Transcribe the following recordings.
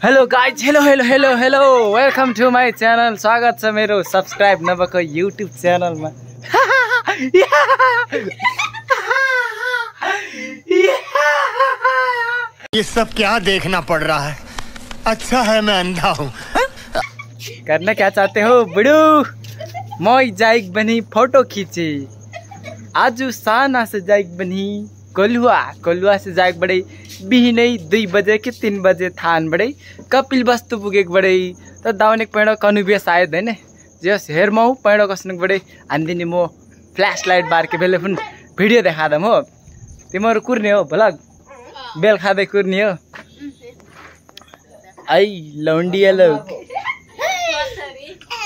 Hello guys, hello welcome to my channel. स्वागत छ मेरो सब्सक्राइब नभएको युट्युब च्यानलमा। ये सब क्या देखना पड़ रहा है? अच्छा है मैं अंधा हूँ। करना क्या चाहते हो बुडू? मैं जाइक बनी फोटो खींची। आज साना से जाइक बनी कोलुआ से जाइक बड़े बिहिनै 2 बजे कि 3 बजे थान बड़े कपिल वस्तु पुगेक बड़े त दाउने पैडो कनुबिया सायद हैन जस हेरमौ पैडो कसनक बड़े हान्दिनी मो फ्ल्याश लाइट बार के बेले फुन भिडियो देखादम हो। तिम्रो कुर्ने हो भलग बेल खादै कुर्ने हो। आई लौंडिया लोग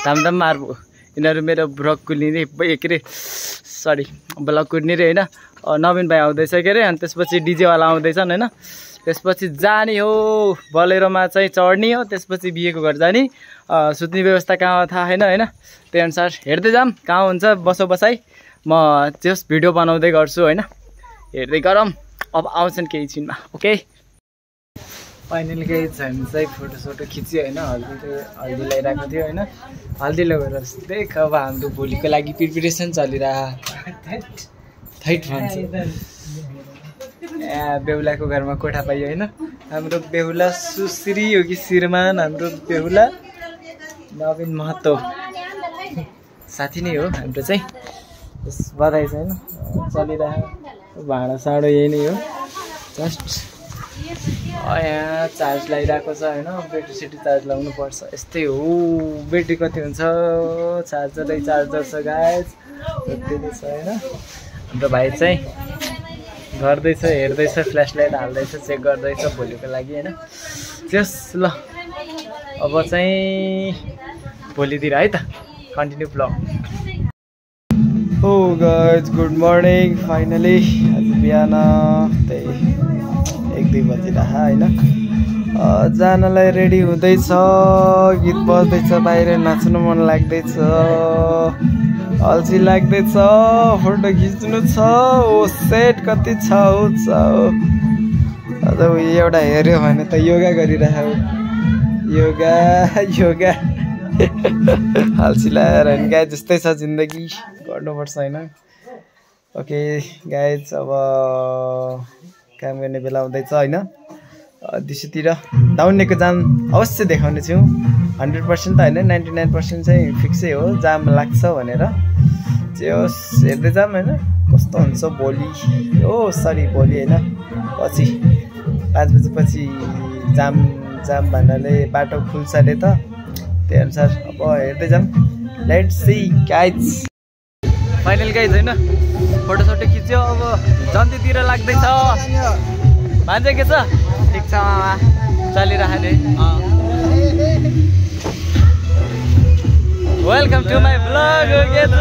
दम मार्बो यिनीहरू मेरो ब्लग कुर्ने रे के रे सरी ब्लग कुर्ने रे हैन। नवीन भाइ आउँदैछ के रे अनि त्यसपछि डीजे वाला आउँदैछन् हैन। त्यसपछि जाने हो बलेरोमा चाहिँ चढ्ने हो। त्यसपछि बिहेको घर जाने। सुत्ने व्यवस्था कहाँ थाहा छैन हैन। त्यही अनुसार हेर्दै जाम कहाँ हुन्छ बसो बसाई। म जस भिडियो बनाउँदै गर्छु हैन। हेर्दै गरम अब आउँछन् केही छिनमा। ओके फाइनली केही हामी चाहिँ फोटो खिच्यो हैन। हल्दी लगाइरहेको थियो हैन। हल्दी लगाएर देख अब हाम्रो भोलिको लागि प्रिपरेसन चलिरहेको थैट भन्छ। बेहुलाको घरमा कोठा पाइयो हैन। हाम्रो बेहुला सुश्री हो कि श्रीमान हाम्रो बेहुला नवीन महतो साथी नै हो हाम्रो चाहिँ। यस बधाई छ हैन चलिरहेको। भाडा साडो यही नै हो। जस्ट यहाँ चार्ज लगाइरहेको छ हैन। ब्याट्री चार्ज लगाउनु पर्छ। यस्तै हो ब्याट्री कति हुन्छ चार्जर छ गाइज त्यति नै छ हैन। हाम्रो भाइ चाहिँ गर्दैछ हेर्दैछ फ्ल्यास लाइट हाल्दैछ चेक गर्दैछ भोलिको लागि हैन। जस ल अब चाहिँ भोलितिर है त कन्टिन्यू ब्लग। हो गाइज गुड मर्निङ। फाइनली आज बिहान त्यही 1-2 बजिरहेको हैन। जानलाई रेडी हुँदैछ। गीत बज्दैछ बाहिर नाच्नु मन लाग्दैछ। अल्छी लाग्दैछ। फोटो खिच्नु छ। ओ सेट कति छ अझ एउटा हेऱ्यो भने त योगा गरिरहेको। योगा अल्छी लगाएर होइन गाई जस्तै छ जिन्दगी गर्नुपर्छ होइन। ओके गाइज अब काम गर्ने बेला हुँदैछ होइन। दिउँसोतिर दाउनेको जाम अवश्य देखाउने छु। 100% त होइन 99% चाहिँ फिक्सै हो जाम लाग्छ भनेर। होस् हेर्दै जाम होइन कस्तो हुन्छ भोलि। ओ सरी भोलि होइन पछि 5 बजेपछि जाम भन्नाले बाटो खुल्छ अरे त। त्यही अनुसार अब हेर्दै जाम। Let's see guys. Final guys होइन फोटो खिच्यो। अब जन्तीतिर लाग्दैछ। मान्छे के छ ठिक छ मामा चलिरहने। Welcome to my blog. के छ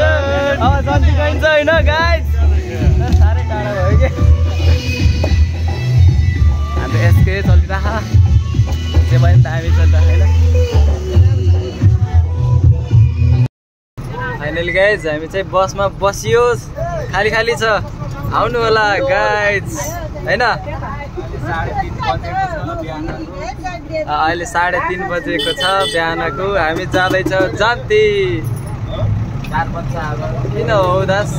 अब जन्ती गइन्छ होइन गाइज। साह्रै टाढा भयो कि हाम्रो यसकै चलिरह जे भयो नि त हामी चलिरह होइन। फाइनली गाइज हामी चाहिँ बसमा बसियो। खाली छ आउनु होला गाइज होइन। अहिले 3:30 बजेको छ बिहानको। हामी जाँदैछौँ जन्ती। किन हो उदास?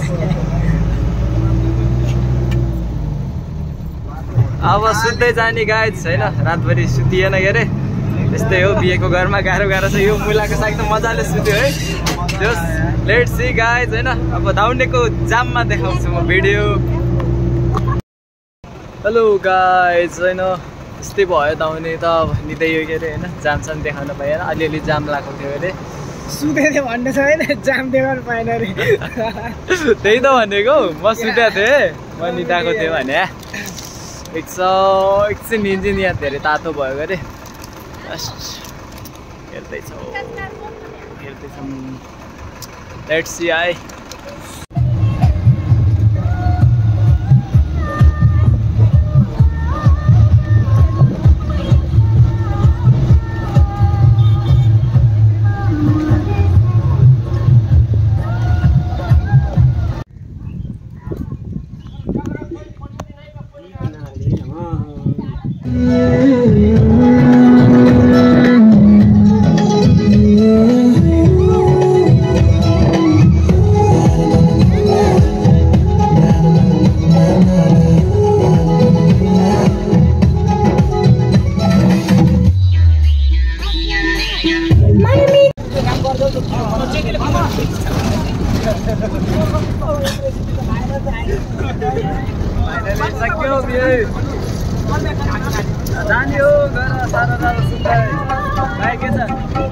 अब सुत्दै जाने गाइज होइन। रातभरि सुतिएन के अरे। यस्तै हो बिहेको घरमा गाह्रो छ। यो मुलाको साग त मजाले सुत्यो है। जस लेट्स सी गाइज होइन। अब दाउनेको जाममा देखाउँछु म भिडियो। हेलो गाइज होइन यस्तै भयो दाउने त निदै हो के अरे होइन। जामसान देखाउन पाएन। अलिअलि जाम लागेको थियो अरे। सुते थियो भन्ने छ होइन जाम देखाउनु पाएन अरे। त्यही त भनेको म सुतेको थिएँ म निदाएको थिएँ भने एकछिन निन्जिन यहाँ धेरै तातो भयो अरे। हेर्दैछौँ लेट्स सी आई। सक्यो जाने हो गएर सारा सुन्दै भाइ के छ